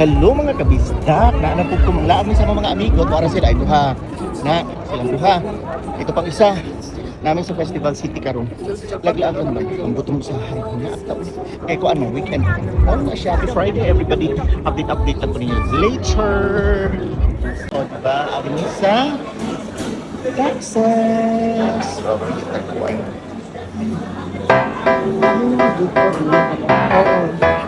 Hello, mga kabisdak! Na po ko manglaag ni sa mga amigo. Tuara sila ay duha. Na silang duha. Ito pang isa namin sa Festival City karon. Laglaag naman ang gutom sa hari na taon. Kay ko ano, weekend. Ano na siya, happy Friday, everybody. Update, update lang ko ninyo later. O, diba? Abi sa Texas. So, kita ko ay. Oo.